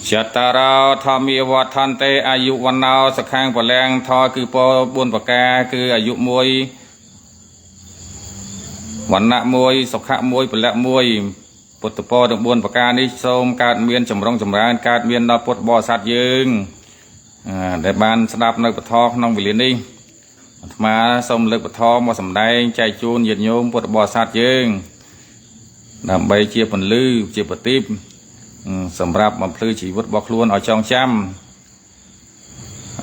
ចតរោធម្មាវដ្ឋន្ទេអាយុវណ្ណោសុខាំងពលំធគឺព4ប្រការគឺអាយុ1វណ្ណៈ1សុខៈ1ពលៈ1ពុទ្ធពរទាំង4ប្រការនេះសូមកើតមានចម្រុងចម្រើនកើតមានដល់ពុទ្ធបរិស័ទយើងដែលបានស្ដាប់នៅពធក្នុងវេលានេះអាត្មាសូមលើកពធមកសម្ដែងចែកជូនញាតិញោមពុទ្ធបរិស័ទយើងដើម្បីជាពន្លឺជាប្រទីបសម្រាប់បំភ្លឺជីវិតរបស់ខ្លួនឲ្យចងចាំ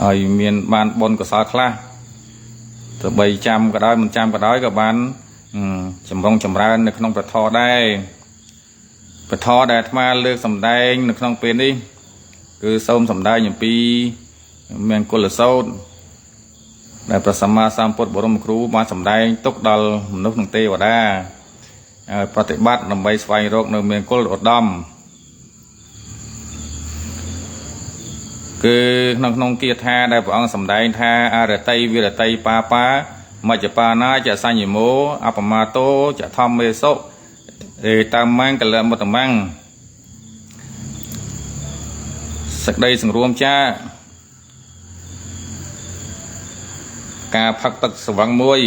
ឲ្យមានបានបុណ្យកុសលខ្លះទោះបីចាំក៏ដោយមិនចាំក៏ដោយក៏បានចម្រុងចម្រើននៅក្នុងពធដែរពធដែលអាត្មាលើកសម្ដែងនៅក្នុងពេលនេះគឺសូមសម្ដែងអំពីមង្គលសោតដែលព្រះសម្មាសម្ពុទ្ធបរមគ្រូបានសម្ដែងទុកដល់មនុស្សនិងទេវតាឲ្យប្រតិបត្តិដើម្បីស្វែងរកនៅមង្គលឧត្តមគឺក្នុងគាថាដែលព្រះអង្គសម្ដែងថាអរតីវិរតីបាបាមច្ចបាណាចសញ្ញមោអបមាតោចធម្មេសុអេតាមង្គលមុត្តមង្គសក្តីសង្រួមចាការផឹកទឹកស្វឹងមួយ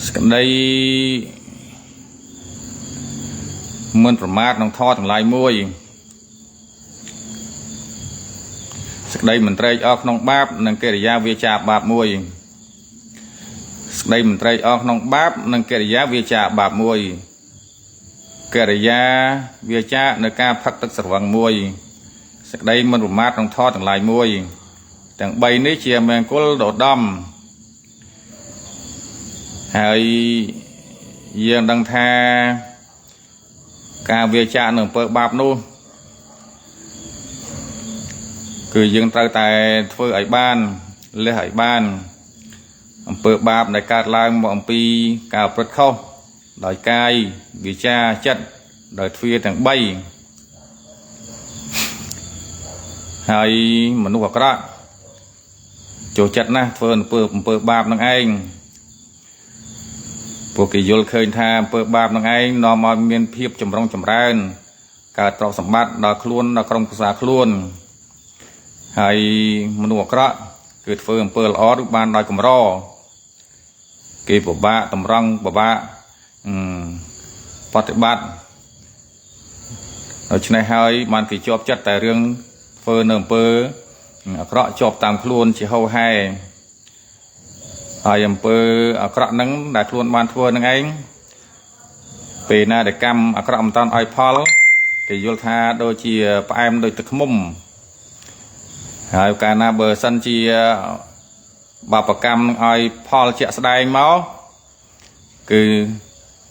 សក្តីមិនប្រមាទក្នុងធម៌ទាំងឡាយមួយសក្តីមិនត្រេកអរក្នុងបាបនិងកិរិយាវាចាបាបមួយសក្តីមិនត្រេកអរក្នុងបាបនិងកិរិយាវាចាបាបមួយកិរិយាវាចានៅការផឹកទឹកស្រវឹងមួយសក្តីមិនប្រមាទក្នុងធម៌ទាំងឡាយមួយទាំង3នេះជាមង្គលដ៏ឧត្តមហើយយើងដឹងថាការវាចានៅអំពើបាបនោះគឺយើងត្រូវតែធ្វើឲ្យបានលះឲ្យបានអំពើបាបដែលកើតឡើងមកអំពីការប្រព្រឹត្តខុសដោយកាយវាចាចិត្តដោយទ្វាទាំង3ហើយមនុស្សអាក្រក់ចូលចិត្តណាស់ធ្វើអំពើបាបនឹងឯងពួកគេយល់ឃើញថាអំពើបាបនឹងឯងនាំឲ្យមានភាពចម្រុងចម្រើនកើតទ្រព្យសម្បត្តិដល់ខ្លួនដល់ក្រុមគ្រួសារខ្លួនហើយមនុស្សអាក្រក់គឺធ្វើអំពើល្អឬបានដោយកម្រគេពិបាកតម្រង់ពិបាកប្រតិបត្តិដូច្នេះហើយបានគេជាប់ចិត្តតែរឿងធ្វើនៅអំពើអាក្រក់ជាប់តាមខ្លួនជាហោហែហើយអំពើអាក្រក់ហ្នឹងដែលខ្លួនបានធ្វើនឹងឯងពេលណាដែលកម្មអាក្រក់មិនតាន់ឲ្យផលគេយល់ថាដូចជាផ្អែមដូចទឹកឃ្មុំហើយកាលណាបើសិនជាបាបកម្មនឹងឲ្យផលជាក់ស្ដែងមកគឺ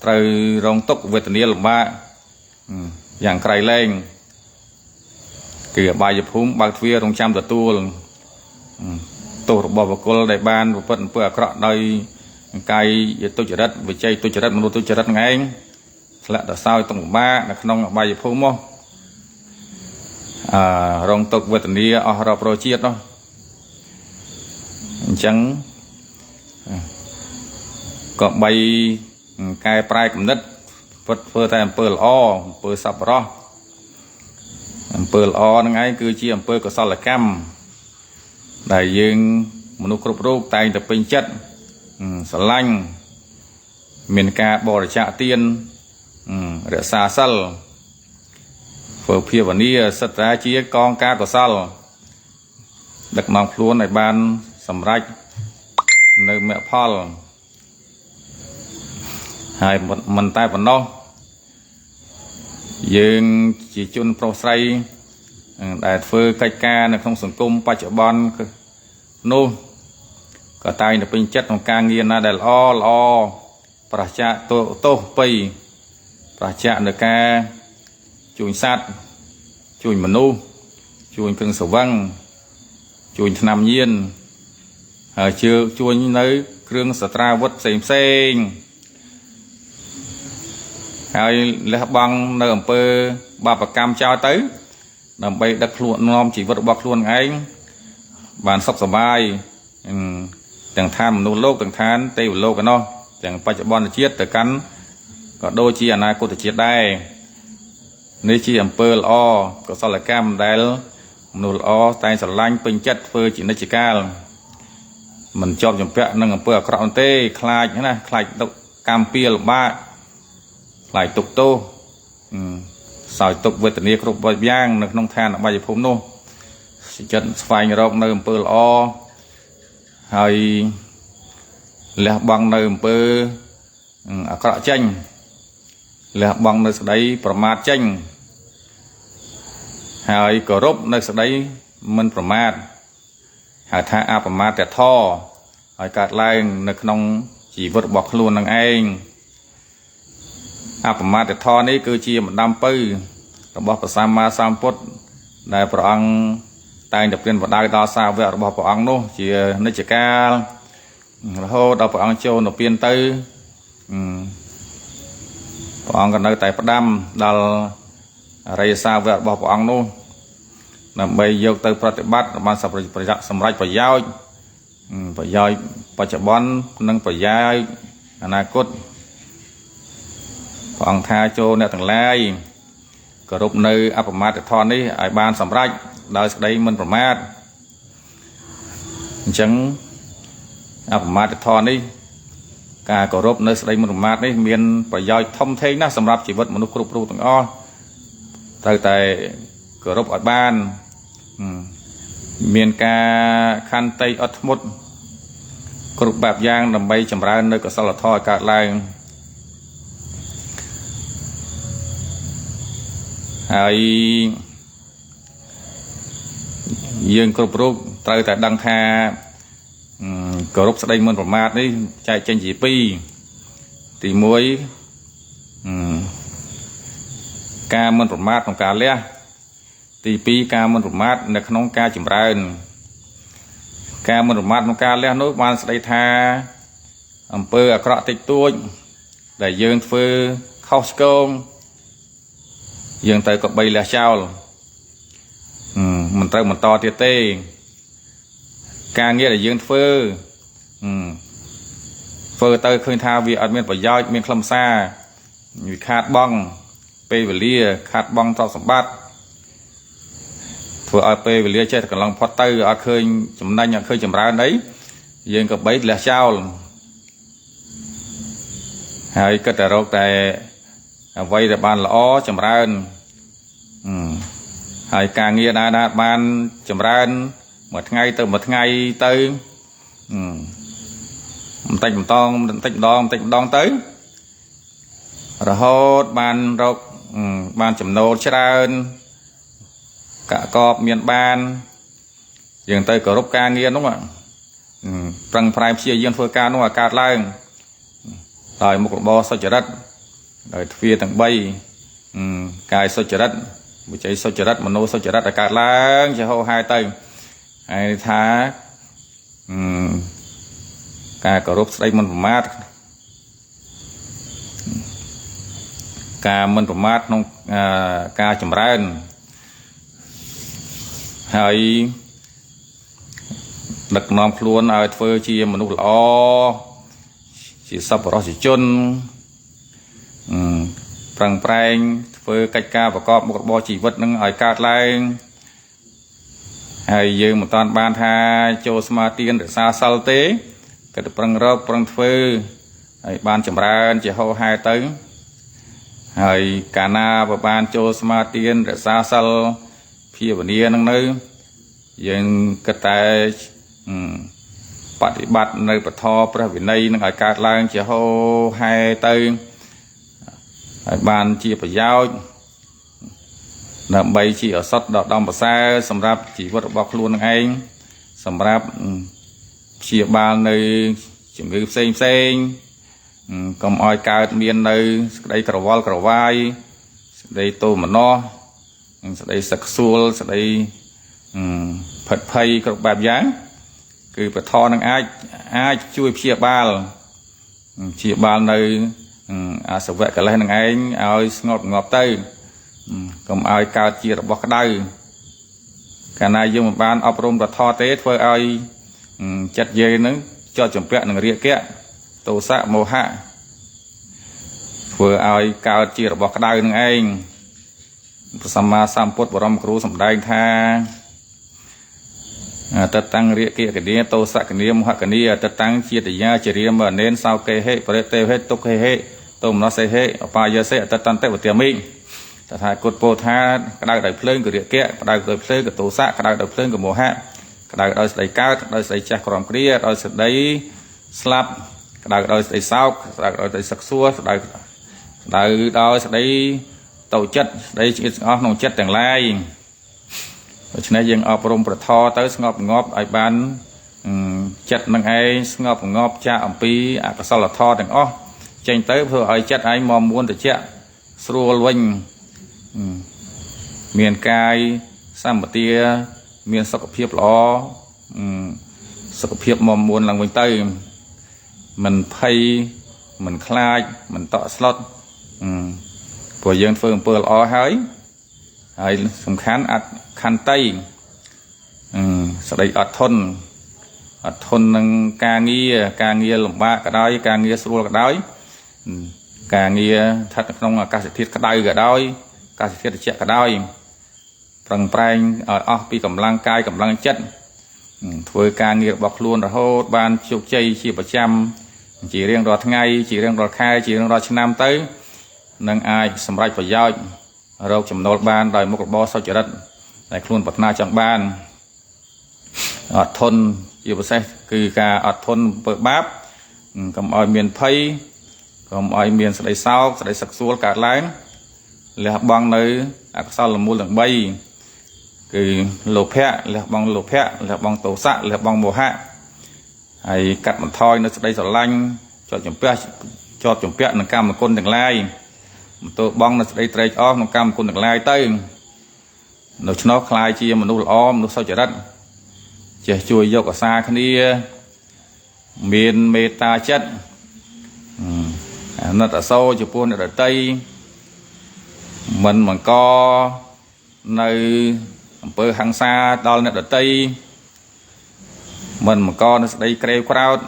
ត្រូវរងទុក្ខវេទនាលំបាកយ៉ាងក្រៃលែងគឺអបាយភូមិបើកទ្វាររងចាំទទួលទោសរបស់បុគ្គលដែលបានប្រព្រឹត្តអំពើអាក្រក់ដោយកាយទុច្ចរិតវិច័យទុច្ចរិតមនោទុច្ចរិតហ្នឹងឯងធ្លាក់ដល់សោយទុក្ខលំបាកនៅក្នុងអបាយភូមិមករងទុក្ខវេទនាអស់រាប់រយជាតិនោះអញ្ចឹងក៏បីកែប្រែគំនិតពិតធ្វើតែអំពើល្អអំពើសប្បុរសអំពើល្អហ្នឹងឯងគឺជាអំពើកុសលកម្មដែលយើងមនុស្សគ្រប់រូបតែងតែពេញចិត្តស្រឡាញ់មានការបរិច្ចាគទានរក្សាសិលធ្វើភាវនាសិតតាជាកងការកុសលដឹកនាំខ្លួនឲ្យបានសម្រេចនៅមគ្គផលហើយមិនតែប៉ុណ្ណោះយើងជាជនប្រុសស្រីដែលធ្វើកិច្ចការនៅក្នុងសង្គមបច្ចុប្បន្ននោះក៏តែងតែពេញចិត្តក្នុងការងារណាដែលល្អល្អប្រឆាចទោសពៃប្រឆាចនៅការជួយសត្វជួយមនុស្សជួយគ្រឿងស្រវឹងជួយថ្នាំញៀនហើយជឿជួយនៅគ្រឿងសត្រាវុធផ្សេងផ្សេងហើយលះបង់នៅអំពើបាបកម្មចោលទៅដើម្បីដឹកខ្លួននាំជីវិតរបស់ខ្លួនឯងបានសុខសប្បាយទាំងឋានមនុស្សលោកទាំងឋានទេវលោកឯណោះទាំងបច្ចុប្បន្នជាតិទៅកាន់ ក៏ដូចជាអនាគតជាតិដែរនេះជាអំពើល្អកុសលកម្មដែលមនុស្សល្អតែងស្រឡាញ់ពេញចិត្តធ្វើជានិច្ចកាលមិនជាប់ជំពាក់នឹងអំពើអាក្រក់នោះទេខ្លាចណាខ្លាចទុកកម្មពៀលំបាកខ្លាចទុកទោសសោយទុកវេទនាគ្រប់បែបយ៉ាងនៅក្នុងឋានអបាយភូមិនោះចិត្តស្វែងរកនៅអំពើល្អហើយលះបង់នៅអំពើអាក្រក់ចេញលះបង់នៅស្ដីប្រមាទចេញហើយគោរពនៅស្ដីមិនប្រមាទហៅថាអប្រមាទធម៌ឲ្យកើតឡើងនៅក្នុងជីវិតរបស់ខ្លួននឹងឯងអប្រមាទធម៌នេះគឺជាបណ្ដាំពៅរបស់ព្រះសម្មាសម្ពុទ្ធដែលព្រះអង្គតែងតែព្រានបដៅដល់សាវករបស់ព្រះអង្គនោះជានិច្ចកាលរហូតដល់ព្រះអង្គចូលនិព្វានទៅព្រះអង្គក៏នៅតែផ្ដាំដល់អរិយសាវករបស់ព្រះអង្គនោះដើម្បីយកទៅប្រតិបត្តិបានសម្រេចប្រយោជន៍ប្រយោជន៍បច្ចុប្បន្ននិងប្រយោជន៍អនាគតព្រះអង្គថាចូលអ្នកទាំងឡាយគោរពនៅអប្រមាទធម៌នេះឲ្យបានសម្រេចដោយសេចក្តីមិនប្រមាទអញ្ចឹងអប្រមាទធម៌នេះការគោរពនៅសេចក្តីមិនប្រមាទនេះមានប្រយោជន៍ធំធេងណាស់សម្រាប់ជីវិតមនុស្សគ្រប់រូបទាំងអស់ត្រូវតែគោរពឲ្យបានមានការខន្តីអត់ធ្មត់គ្រប់បែបយ៉ាងដើម្បីចម្រើននៅកុសលធម៌ឲ្យកើតឡើងហើយយើងគ្រប់រូបត្រូវតែដឹងថាគោរពស្ដីមិនប្រមាទនេះចែកចេញជាពីរទី1ការមិនប្រមាទក្នុងការលះទី2ការមិនប្រមាទនៅក្នុងការចម្រើនការមិនប្រមាទក្នុងការលះនោះបានស្ដីថាអំពើអាក្រក់តិចតួចដែលយើងធ្វើខុសឆ្គងយើងត្រូវក៏បីលះចោលមិនត្រូវបន្តទៀតទេការងារដែលយើងធ្វើធ្វើទៅឃើញថាវាអត់មានប្រយោជន៍មានខ្លឹមសារវាខាតបង់ពេលវេលាខាតបង់ទ្រព្យសម្បត្តិធ្វើឲ្យពេលវេលាចេះតែកន្លងផុតទៅអត់ឃើញចំណេញអត់ឃើញចម្រើនអីយើងក៏បីលះចោលហើយគិតតែរកតែអ្វីដែលបានល្អចម្រើនហើយការងារណាណាបានចម្រើនមួយថ្ងៃទៅមួយថ្ងៃទៅបន្តិចម្ដងបន្តិចម្ដងបន្តិចម្ដងទៅរហូតបានរកបានចំណូលច្រើនកកបមានបានយើងទៅគោរពការងារនោះប្រឹងប្រែងព្យាយាមធ្វើការនោះឲ្យកើតឡើងដោយមុខរបរសុចរិតដោយទ្វារទាំង3កាយសុចរិតវិច័យសុចរិតមโนសុចរិតឲ្យកើតឡើងជាហោហែទៅហើយថាការគោរពស្ដីមិនប្រមាទការមិនប្រមាទក្នុងការចម្រើនហើយដឹកនាំខ្លួនឲ្យធ្វើជាមនុស្សល្អជាសប្បុរសជនប្រឹងប្រែងធ្វើកិច្ចការប្រកបមុខរបរជីវិតនឹងឲ្យកើតឡើងហើយយើងមិនតាន់បានថាចូលសមាធិរក្សាសិលទេក៏ទៅប្រឹងរកប្រឹងធ្វើឲ្យបានចម្រើនជាហោហែទៅហើយកាលណាបើបានចូលសមាធិរក្សាសិលភាវនានឹងនៅយើងគិតតែបប្រតិបត្តិនៅពធព្រះវិន័យនឹងឲ្យកើតឡើងជាហោហែទៅឲ្យបានជាប្រយោជន៍ដើម្បីជាឱសថដ៏ដំប្រសើរសម្រាប់ជីវិតរបស់ខ្លួននឹងឯងសម្រាប់ព្យាបាលនៅជំងឺផ្សេងផ្សេងកុំឲ្យកើតមាននៅសេចក្តីក្រវល់ក្រវាយសេចក្តីទោមនស្សសេចក្តីសឹកសួលសេចក្តីផិតភ័យគ្រប់បែបយ៉ាងគឺពធនឹងអាចជួយព្យាបាលនៅអាសវៈកិលេសនឹងឯងឲ្យស្ងប់ងាប់ទៅកុំឲ្យកើតជារបស់ក្តៅកាលណាយើងមិនបានអប់រំពធទេធ្វើឲ្យចិត្តយើងនឹងជាប់ជំពាក់នឹងរាគៈទោសៈមោហៈ ធ្វើឲ្យកើតជារបស់ក្តៅនឹងឯងព្រះសម្មាសម្ពុទ្ធបរមគ្រូសម្ដែងថាអតតាំងរាគៈកនីតោសកនីមហកនីអតតាំងជាតិយាចរិយមនេនសោកេហេបរិទេហេទុក្ខេហេទោមនសេហេអបាយសេអតតន្តវទាមិតថាគតពោថាក្តៅដោយភ្លើងក៏រាគៈក្តៅដោយភ្លើងក៏ទោសៈក្តៅដោយភ្លើងក៏មោហៈក្តៅដោយស្ដីកើតដោយស្ដីចាស់ក្រំគ្រាដោយស្ដីស្លាប់ក្តៅដោយស្ដីសោកក្តៅដោយស្ដីសឹកសួរក្តៅក្តៅដោយស្ដីតូចចិត្តស្ដីឆ្អៀតស្អស់ក្នុងចិត្តទាំងឡាយដូច្នេះយើងអប់រំប្រធរទៅស្ងប់ងប់ឲ្យបានចិត្តនឹងឯងស្ងប់ងប់ចាកអំពីអកុសលធម៌ទាំងអស់ចេញទៅធ្វើឲ្យចិត្តឯងមមួនតិចស្រួលវិញមានកាយសម្បទាមានសុខភាពល្អសុខភាពមមួនឡើងវិញទៅមិនភ័យមិនខ្លាចមិនតក់ស្លុតព្រោះយើងធ្វើអំពើល្អហើយហើយសំខាន់អត់ខន្តីស្ដីអត់ធន់អត់ធន់នឹងការងារការងារលំបាកក៏ដោយការងារស្រួលក៏ដោយការងារស្ថិតក្នុងអាកាសធាតុក្តៅក៏ដោយអាកាសធាតុត្រជាក់ក៏ដោយប្រឹងប្រែងឲ្យអស់ពីកម្លាំងកាយកម្លាំងចិត្តធ្វើការងាររបស់ខ្លួនរហូតបានជោគជ័យជាប្រចាំជារៀងរាល់ថ្ងៃជារៀងរាល់ខែជារៀងរាល់ឆ្នាំទៅនឹងអាចសម្រេចប្រយោជន៍រកចំណូលបានដោយមុខរបរសុចរិតដែលខ្លួនប្រាថ្នាចង់បានអត់ធន់ជាពិសេសគឺការអត់ធន់អំពើបាបកុំឲ្យមានភ័យកុំឲ្យមានស្ដីសោកស្ដីសឹកសួលកើតឡើងលះបង់នៅអកុសលមូលទាំង3គឺលោភៈលះបង់លោភៈលះបង់ទោសៈលះបង់មោហៈហើយកាត់បន្ថយនៅស្ដីស្រឡាញ់ជាប់ជំពាក់ជាប់ជំពាក់នឹងកម្មគុណទាំងឡាយបន្ទោបង់នៅស្ដីត្រេកអរក្នុងកម្មគុណទាំងឡាយទៅនៅឆ្នោះคล้ายជាមនុស្សល្អមនុស្សសុចរិតចេះជួយយកអាសាគ្នាមានមេត្តាចិត្តអាណិតអាសូរចំពោះអ្នកដទៃមិនបង្កនៅអំពើហិង្សាដល់អ្នកដទៃមិនបង្កនៅស្ដីក្រេវក្រោត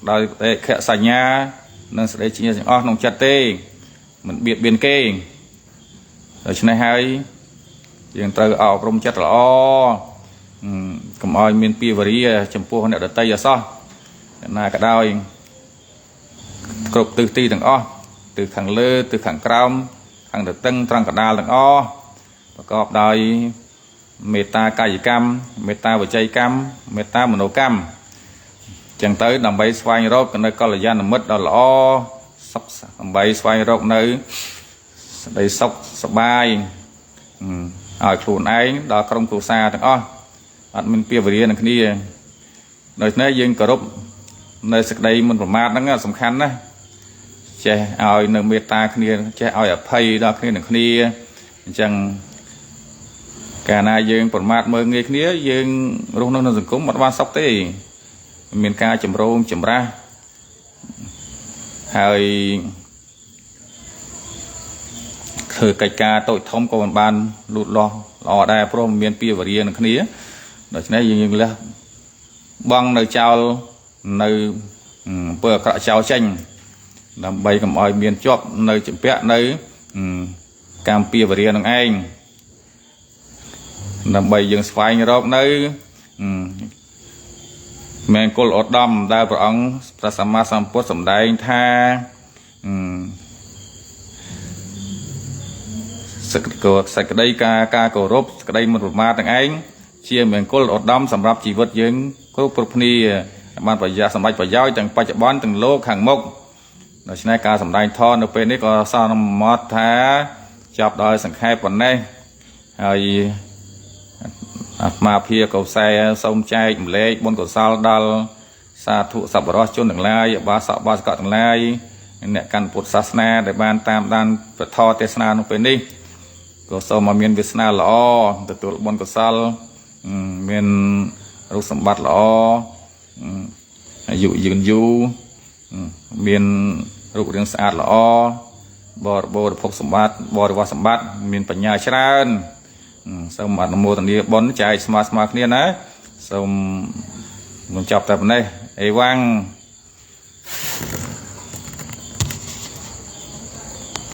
ដោយបដិខសញ្ញានិងស្ដីជាទាំងអស់ក្នុងចិត្តទេមិនបៀតបៀនគេដូច្នេះហើយយើងត្រូវអប់រំចិត្តល្អកុំឲ្យមានពីវរាចំពោះអ្នកដទៃអសោះអ្នកណាក៏ដោយគ្រប់ទិសទីទាំងអស់ទិសខាងលើទិសខាងក្រោមខាងទទឹងត្រង់កណ្ដាលទាំងអស់ប្រកបដោយមេត្តាកាយកម្មមេត្តាវិច័យកម្មមេត្តាមនោកម្មចឹងទៅដើម្បីស្វែងរកនៅកល្យាណមិត្តដ៏ល្អសុខដើម្បីស្វែងរកនៅស្ដីសុខសប្បាយឲ្យខ្លួនឯងដល់ក្រុមគ្រួសារទាំងអស់អត់មានពីវរានឹងគ្នាដូច្នេះយើងគោរពនៅសេចក្តីមិនប្រមាទហ្នឹងសំខាន់ណាស់ចេះឲ្យនៅមេត្តាគ្នាចេះឲ្យអភ័យដល់គ្នានឹងគ្នាអញ្ចឹងកាលណាយើងប្រមាថមើលងាយគ្នាយើងរស់នៅក្នុងសង្គមអត់បានសុខទេមានការចម្រូងចម្រាសហើយធ្វើកិច្ចការតូចធំក៏មិនបានលូតលាស់ល្អដែរព្រោះមានពីវរានឹងគ្នាដូច្នេះយើងលះបង់នៅចោលនៅអំពើអាក្រក់ចោលចេញដើម្បីកុំឲ្យមានជាប់នៅចម្ពាក់នៅកម្មពីវរានឹងឯងដើម្បីយើងស្វែងរកនៅមង្គលឧត្តមដែលព្រះអង្គព្រះសម្មាសម្ពុទ្ធសម្ដែងថាសេចក្តីការគោរពសេចក្តីមិនប្រមាទទាំងឯងជាមង្គលឧត្តមសម្រាប់ជីវិតយើងគ្រប់គ្រប់គ្នាបានប្រយោជន៍សម្រាប់ប្រយោជន៍ទាំងបច្ចុប្បន្នទាំងលោកខាងមុខដូច្នេះការសម្ដែងធម៌នៅពេលនេះក៏សន្មតថាចប់ដោយសង្ខេបប៉ុណ្ណេះហើយអាត្មាភាកុសែសូមចែកម្លែកបុណ្យកុសលដល់សាធុសប្បុរសជនទាំងឡាយអបាសកបាសកទាំងឡាយអ្នកកាន់ពុទ្ធសាសនាដែលបានតាមដានពធទេសនានៅពេលនេះក៏សូមឲ្យមានវាសនាល្អទទួលបុណ្យកុសលមានរូបសម្បត្តិល្អអាយុយឺនយូរមានរូបរាងស្អាតល្អបរិបូរណ៍ភោគសម្បត្តិបរិវារសម្បត្តិមានបញ្ញាច្រើនសូមអនុមោទនាបុណ្យចែកស្មើស្មើគ្នាណាសូមបញ្ចប់តែប៉ុណ្ណេះអេវ៉ាំង